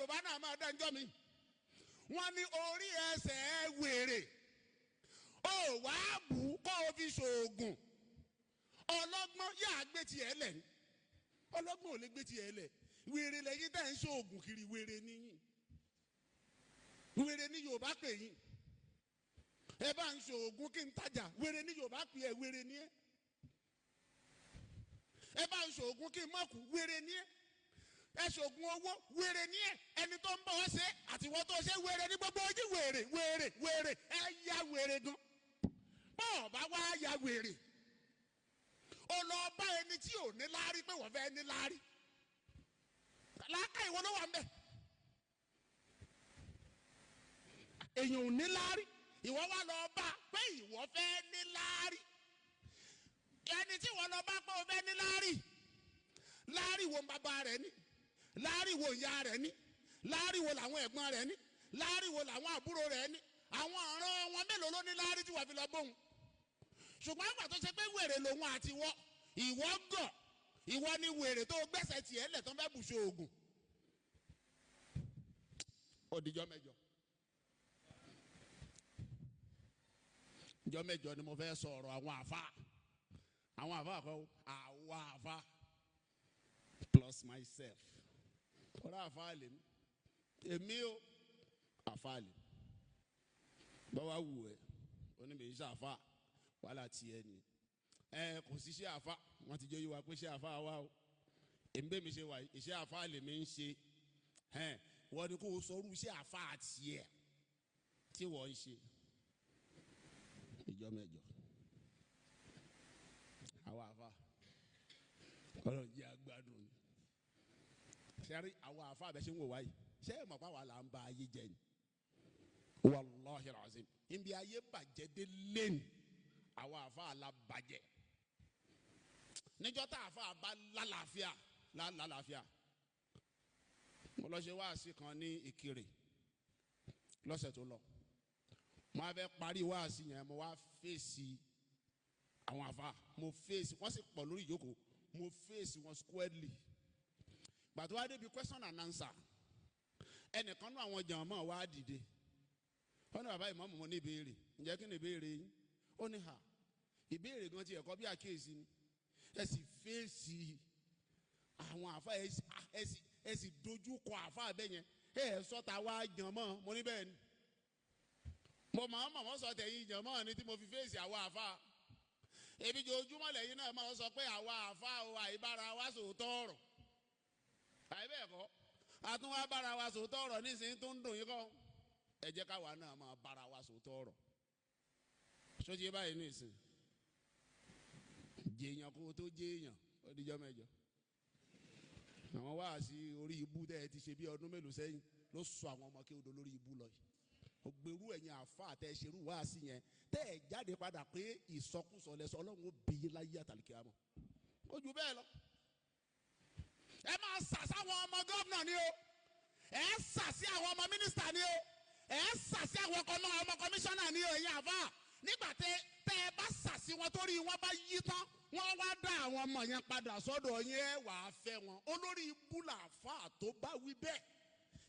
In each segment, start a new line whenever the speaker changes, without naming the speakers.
Yorùbá náà máa dá njọ́ mi. Wọ́n ní orí ẹsẹ̀ wèrè ó wàá bù kó o fi ṣoògùn. Ọlọ́gbọ́n yáa gbé tiẹ̀ lẹ̀ ní. Ọlọ́gbọ́n ò lè gbé tiẹ̀ lẹ̀. Wèrè lẹ́yìn tẹ̀ ń ṣoògùn kiri, wèrè níyìn. Wèrè ní Yorùbá pè yín. Ẹ bá ń ṣoògùn kí n tajà, wèrè ní Yorùbá pè ẹ, wèrè ní ẹ. Ẹ bá ń ṣoògùn kí n má kú, wèrè ní ẹ. Ẹ ṣoògùn owó, wèrè ní ẹ. Ẹni tó ń bọ̀ ọ́ ṣe àtiwọ́ tó ṣe wèrè ní gbogbo ojú, wèrè wèrè wèrè. Ẹ ya wèrè gan. Bọ́ọ̀ bá wá ya wèrè, ó lọ bá ẹni tí ò ní láárí pé wọ́n fẹ́ ní láárí. Làákà ìwọ ló wà ń bẹ̀. Èèyàn ò ní láárí, ìwọ wá lọ bá pé ìwọ fẹ́ ní láárí. Ẹni tí wọ́n lọ bá pé o fẹ́ ní láárí, láárí wo bàbá rẹ̀ ní, láárí wo ìyá rẹ̀ ní, láárí wo làwọn ẹ̀gbọ́n rẹ̀ ní, láárí wo làwọn àbúrò rẹ̀ ní, àwọn ọ̀ràn wọn mélòó ló ní láárí tí wọ́n fi lọ bóun. Ṣùgbọ́n àgbà tó ṣe pé wèrè lòun àti ìwọ, ìwọ gọ̀, ìwọ ni wèrè tó gbẹ́sẹ̀ tiẹ̀ lẹ̀ tó ń fẹ́ bùṣọ ògùn. Ó dijọ́ mẹ́jọ. Ìjọ́ mẹ́jọ ni mo fẹ́ sọ̀rọ̀ àwọn àfa. Àwọn àfa kọ́, àwọn àfa plus myself. Ọ̀rọ̀ àfa lèmi. Èmi o, àfa lèmi. Báwa wù ẹ́, onímọ̀ iṣẹ́ àfa, wàhálà tiẹ̀ ni. Ẹ kò sí iṣẹ́ àfa, wọ́n ti jẹ́ yíwa pé iṣẹ́ àfa wà o. Èmi bẹ́ẹ̀ mi ṣe wà, iṣẹ́ àfa lèmi ń ṣe. Wọ́n ní kó o sọrú iṣẹ́ àfa tiẹ̀ tí wọ́n ń ṣe. Ìjọ mẹ́jọ. Àwọn àfa Ọlọ́run jẹ́ agbádùn ni. Sẹ́rí àwọn àfa abẹ́ ṣe ń wò wáyé. Ṣé ẹ mọ̀ pé àwa là ń ba ayé jẹ ni? Wàláhi razim. Ibi ayé bàjẹ́ dé lẹ́nu, àwọn àfa la bàjẹ́. Níjọ́ tá àfa bá lálàáfíà, lálàáfíà. Mo lọ ṣe wáàsí kan ní Ìkirè lọ́sẹ̀ tó lọ. Mo wá fẹ́ parí wáàsí yẹn, mo wá fèsì àwọn àfa, mo fèsì, wọ́n sì pọ̀ lórí ìjókòó, mo fèsì wọn squarely. Gbàtọ́ wá débi question and answer, ẹnìkan náà àwọn jàmọ́ wá dìde. Wọ́n ní bàbá ìmáàmù mo ní ìbéèrè, ǹjẹ́ kí ni ìbéèrè yín? Ó ní hà, ìbéèrè gan ti ẹ̀kọ́ bí àkíyèsí ni. Ẹ sì fèsì àwọn àfa, ẹ sì dojú kọ àfa abẹ́ yẹn. Ẹ sọ́ta wá jàmọ́, mo ní bẹ́ẹ̀ ni. Mo máa ń mọ̀ wọ́n sọ tẹ̀yìn jàmọ́ ni tí mo fi fèsì àwọn àfa. Ebi jojúmọ́ lẹ́yìn náà máa sọ pé àwa àfa o, àìbára wa sòótọ́ ọ̀rọ̀. Àìbẹ́ẹ̀ kọ́, àtún wá bára wa sòótọ́ ọ̀rọ̀ nísìnyí tó ń dùn yín kọ́. Ẹ jẹ́ káwa náà máa bára wa sòótọ́ ọ̀rọ̀. Sójú báyìí nísìnyí. Jèèyàn kó tó jèèyàn, ó dijọ́ mẹ́jọ. Àwọn wáàsí orí ibú tẹ́ ẹ ti ṣe bí ọdún mélòó sẹ́yìn ló sọ àwọn ọmọ kí odò lórí ibú lọ yìí. Ògbérú ẹ̀yin àfa àtẹ̀ṣerú wáàsí yẹn tẹ́ ẹ̀ jáde padà pé ìsọkúsọ lẹ́sọ Ọlọ́run ó bí yín láyé àtàlùkẹ́ àmọ́. Kò jù bẹ́ẹ̀ lọ. Ẹ máa sà sáwọn ọmọ gómìnà ni o, ẹ sà sí àwọn ọmọ mínísítà ni o, ẹ sà sí àwọn ọmọ kọmíṣánná ni o. Ẹ̀yin àfa nígbà tẹ ẹ bá sà sí wọn torí wọn bá yí tán, wọ́n wá dá àwọn ọmọ yẹn padà sọ́dọ̀ yẹn, ẹ wàá fẹ́ wọn. Olórí ibú làáfà tó bá wí bẹ́ẹ̀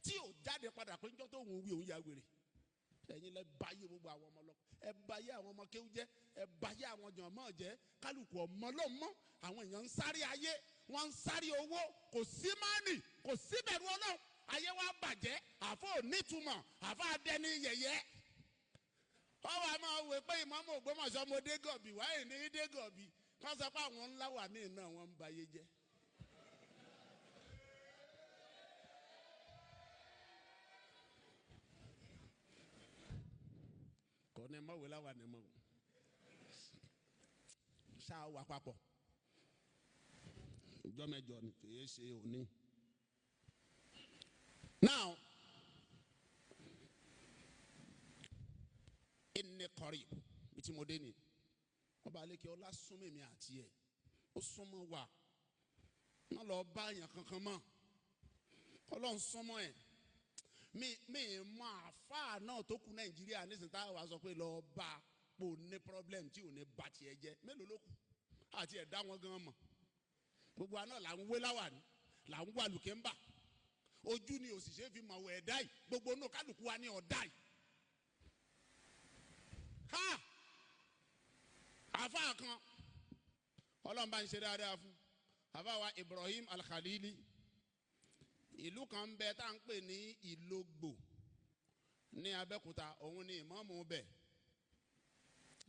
tí ò jáde padà pé njọ́ tó ń wí òun ya wèrè. Ẹ̀yin lẹ báyé gbogbo àwọn ọmọ lọ, ẹ báyé àwọn ọmọ kéwú jẹ́, ẹ báyé àwọn jọmọ jẹ́. Kálukú ọmọ ló mọ, àwọn èèyàn ń sáré ayé, wọ́n ń sáré owó, kò sí mánì, kò sí bẹ̀rù Ọlọ́run. Ayé wa bàjẹ́, àfọ onítùmọ̀, àfọ adẹni yẹ̀yẹ́. Ọwọ́ a máa wò pé ìmọ̀ọ́mọ̀ Ògbómọ̀ṣọ́ mo dé gọ̀bì, wáyé ní dé gọ̀bì, kọ́ sọ pé àwọn ńlá wà ní iná wọn ń bayé jẹ́. Kò ní mọ̀wé láwà ní mọ̀wé. Ṣáà wà papọ̀. Ìjọ mẹ́jọ ni kì í ṣe òní. Now, inni qarib, bí tí mo dé ni. Ọba Alékè ọlá súnmọ́ èmi àti ẹ̀, ó súnmọ́ wa. Má lọ bá èèyàn kankan mọ́. Ọlọ́run súnmọ́ ẹ̀. Mi mọ àáfàá náà tó kù Nàìjíríà nísìnyí táwa wá sọ pé lọ bá pò ní problem tí ò ní bá tiẹ̀ jẹ́. Mélòó ló kù? Àti ẹ̀ dá wọn gan mọ̀. Gbogbo àná là ń wé láwàní, là ń wà lùkẹ́ ń bà. Ojú ni òṣìṣẹ́ fi mọ̀ wẹ̀ ẹ̀dá yìí, gbogbo inú kálukú wa ní ọ̀dá yìí. Ha! Àfáà kan, Ọlọ́run bá ń ṣe dáadáa fún. Àfáà wa Ibrahim Al-Khalili. Ìlú kan ń bẹ tá à ń pè ní Ìlógbò ní Abẹ́òkúta, òun ni ìmáàmù bẹ̀.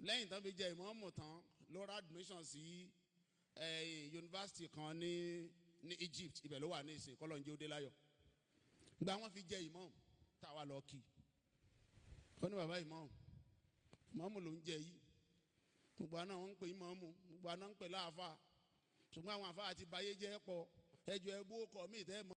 Lẹ́yìn tán fi jẹ ìmáàmù tán ló ra admission sí yunifásitì kan ní Egypt, ibẹ̀ ló wà ní ìsìn kọ́lọ́njẹ́ òde láyọ̀. Gba wọn fi jẹ ìmáàmù táwa lọ kí. Ó ní bàbá ìmáàmù, ìmáàmù ló ń jẹ yìí. Gbogbo àná wọn ń pè ìmáàmù, gbogbo àná ń pè láàfáà. Ṣùgbọ́n àwọn àfáà ti bayé jẹ́ pọ̀. Ẹjọ́ ẹ bó kọ̀ mí ìtẹ́ mọ́.